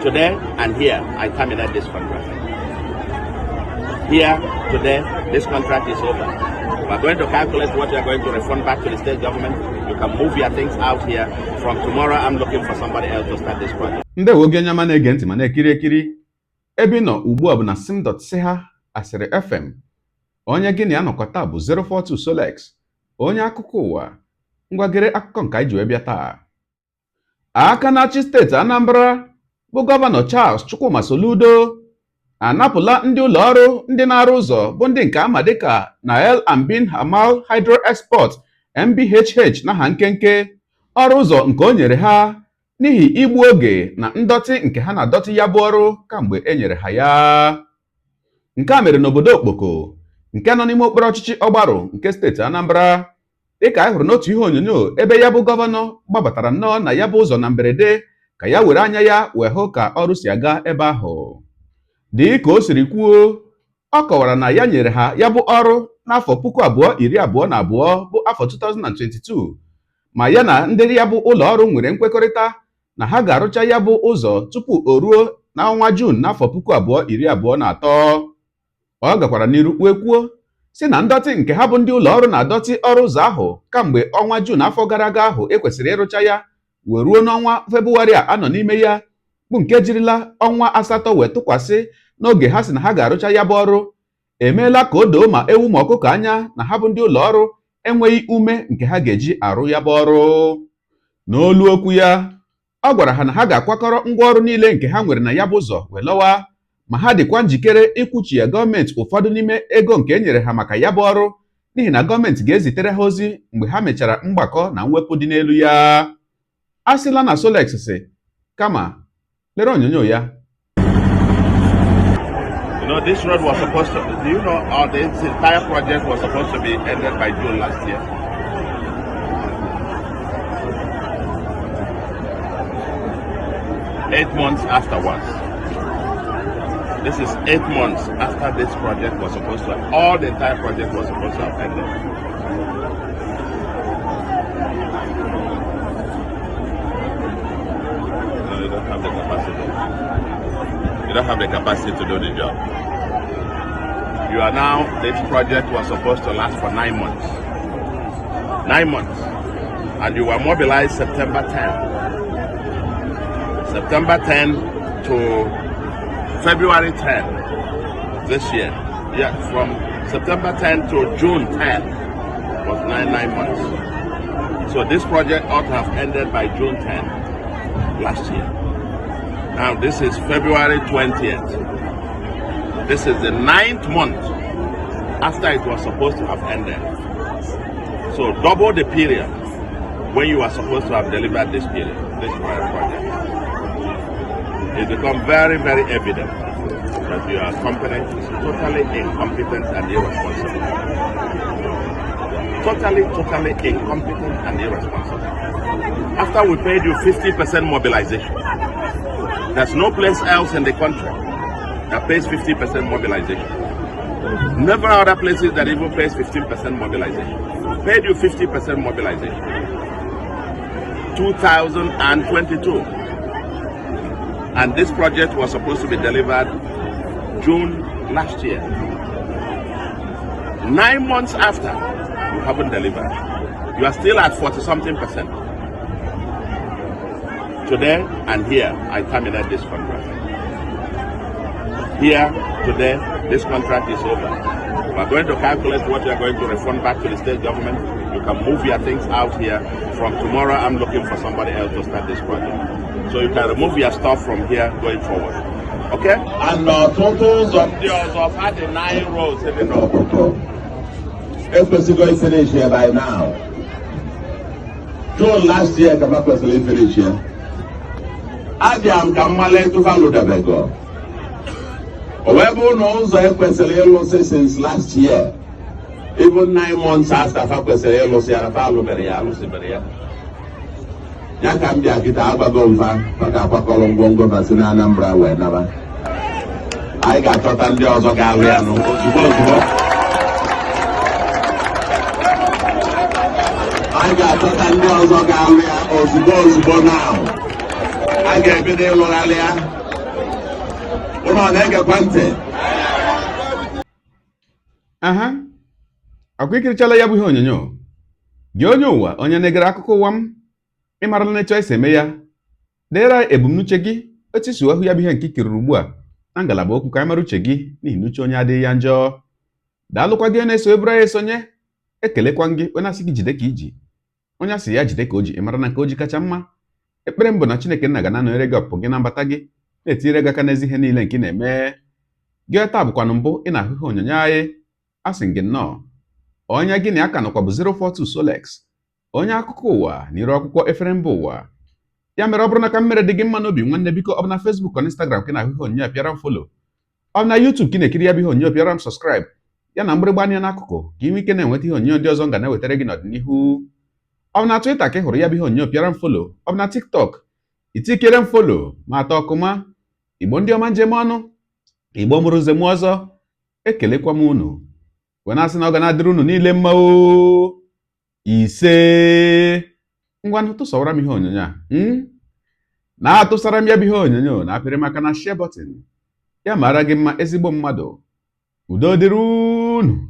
Today and here, I terminate this contract. Here, today, this contract is over. We are going to calculate what you are going to refund back to the state government. You can move your things out here. From tomorrow, I'm looking for somebody else to start this project. Ndewo gị, onye ọma na-ege ntị ma na-ekiri ekiri. Ebe ị nọ ugbu a bụ na sim.siha Asịrị FM. Onye gị na ya nọkọta bụ 042 Solex, onye akụkọ ụwa. Ngwagere akụkọ nke anyị ji wee bịa taa. Aka na-achị steeti Anambra bụ Gọvanọ Charles Chukwuma Soludo anapụla ndị ụlọ ọrụ ndị na-arụ ụzọ, bụ ndị nke ama dịka Nile and Bin Hamal Hydro Export, NBHH n'aha nkenke, ọrụ ụzọ nke o nyere ha n'ihi igbu oge na ndọtị nke ha na-adọtị ya bụ ọrụ kamgbe e nyere ha ya. Nke a mere n'obodo Okpoko nke nọ n'ime okpuru ọchịchị Ọgbarụ nke steeti Anambra, dịka anyị hụrụ n'otu ihe onyonyo ebe ya bụ gọvanọ gbabatara nnọọ na ya bụ ụzọ na mberede ka ya were anya ya wee hụ ka ọrụ si aga ebe ahụ. Dị ka o siri kwuo, ọ kọwara na ya nyere ha ya bụ ọrụ n'afọ 2022, bụ afọ 2022, ma ya na ndị ya bụ ụlọ ọrụ nwere nkwekọrịta na ha ga-arụcha ya bụ ụzọ tupu o ruo n'ọnwa Juun n'afọ 2023. Ọ gakwara n'iru wee kwuo si na ndọtị nke ha bụ ndị ụlọ ọrụ na-adọtị ọrụ ụzọ ahụ kamgbe ọnwa Juun afọ gara aga ahụ ekwesịrị ịrụcha ya wee ruo n'ọnwa Febụwarị a anọ n'ime ya, bụ nke jirila ọnwa 8 wee tụkwasị n'oge ha si na ha ga-arụcha ya bụ ọrụ, emeela ka o doo ma ewu ma ọkụkọ anya na ha bụ ndị ụlọ ọrụ enweghị ume nke ha ga-eji arụ ya bụ ọrụ. N'olu okwu ya, ọ gwara ha na ha ga-akwakọrọ ngwaọrụ niile nke ha nwere na ya bụ ụzọ wee lọwa, ma ha dịkwa njikere ịkwụchi ya gọọmenti ụfọdụ n'ime ego nke e nyere ha maka ya bụ ọrụ, n'ihi na gọọmenti ga-ezitere ha ozi mgbe ha mechara mgbakọ na mwepụ dị n'elu ya. A sịla na Solex si kama lere onyonyo ya. This road was supposed to, do you know, this entire project was supposed to be ended by June last year. 8 months afterwards. This is 8 months after this project was supposed to, all the entire project was supposed to have ended. No, you don't have the capacity. You don't have the capacity to do the job. You are now, this project was supposed to last for 9 months. 9 months. And you were mobilized September 10. September 10 to February 10 this year. Yeah, from September 10 to June 10 was 9 months. So this project ought to have ended by June 10 last year. Now this is February 20th. This is the ninth month after it was supposed to have ended. So double the period when you are supposed to have delivered this period, this project. It become very, very evident that your company is totally incompetent and irresponsible. Totally, totally incompetent and irresponsible. After we paid you 50% mobilization, there's no place else in the country that pays 50% mobilization. Never other places that even pays 15% mobilization. Paid you 50% mobilization. 2022. And this project was supposed to be delivered June last year. 9 months after, you haven't delivered. You are still at 40 something percent. Today and here, I terminate this contract. Here, today, this contract is over. We are going to calculate what you are going to refund back to the state government. You can move your things out here. From tomorrow, I'm looking for somebody else to start this project. So you can remove your stuff from here going forward. Okay? And ọtụtụ ụzọ Ndị ọzọ, fa dị nine roads dị n'Okpoko ekwesịgo ifinish ya by now. June last year ka fa kwesịrị ifinish ya. Abịa m ka mmale etu fa lụdebego. O wee bụrụ na ụzọ ekwesịrị ịlụsị since last year, even 9 months after fa kwesịrị ịlụsị ya, na fa alụbere ya, alụsịbere ya. Ya ka m bịa kịta agbago mfa, fa ga-akwakọrọ ngwongwo fa si na Anambra wee naba. Anyị ga-achọta ndị ọzọ ga-alụ ya nụ ozugbo ozugbo. Anyị ga-achọta ndị ọzọ ga-alụ ya ozugbo ozugbo. Now a ga-ebido ịlụgharị ya. Ụnụ ọ na-egekwa ntị? Aha, ọkwa ikirichala ya bụ ihe onyonyo. Gị onye ụwa, onye na-egere akụkọ ụwa m, ị marala na etu anyị si eme ya. Deere anyị ebumnuche gị, otu isi hụ ya bụ ihe nke i kiriri ugbu a, na ngalaba okwu, ka anyị mara uche gị, n'ihi na uche onye adịghị ya njọ. Daalụkwa gị na-eso eburu anyị esonye. Ekelekwa gị onye asị gị jide ka iji, onye asị ya jide ka o ji. Ị mara na nke o ji kacha mma. Ekpere m bụ na Chineke nna ga na-anọnyere gị, ọpụpụ gị na mbata gị, na-etinyere gị aka n'ezi ihe niile nke ị na-eme. Gị taa bụkwanụ mbụ ị na-ahụ ihe onyonyo anyị, asị gị nnọọ. Onye gị na aka nọkwa bụ 042 Solex, onye akụkọ ụwa na iru akwụkwọ efere mba ụwa. Ya mere, ọ bụrụ na ka m mere dị gị mma n'obi, nwanne, biko, ọ bụ na Facebook ọ na Instagram ka ị na-ahụ ihe onyonyo a, pịara m follow. Ọ bụ na YouTube ka ị na-ekiri ya bụ ihe onyonyo, pịara m subscribe, ya na mgbịrịgba anya n'akụkụ, ka ị nwee ike na-enweta ihe onyonyo ndị ọzọ m ga na-ewetara gị n'ọdịnihu. Ọ bụ na Twitter ka ị hụrụ ya bụ ihe onyonyo, pịara m follow. Ọ bụ na TikTok, itikere m follow ma atọ ọkụma. Igbo ndị ọma, njem ọnụ, Igbo mụrụ nze m ọzọ, ekelekwa m unu wee na-asị na ọ ga na-adịrị unu niile mma o. Ise. Ngwanụ, tụsawara m ihe onyonyo a, Na-atụsara m ya bụ ihe onyonyo na apịrị maka na share button. Ya mara gị mma, ezigbo mmadụ. Udo dịrị unu.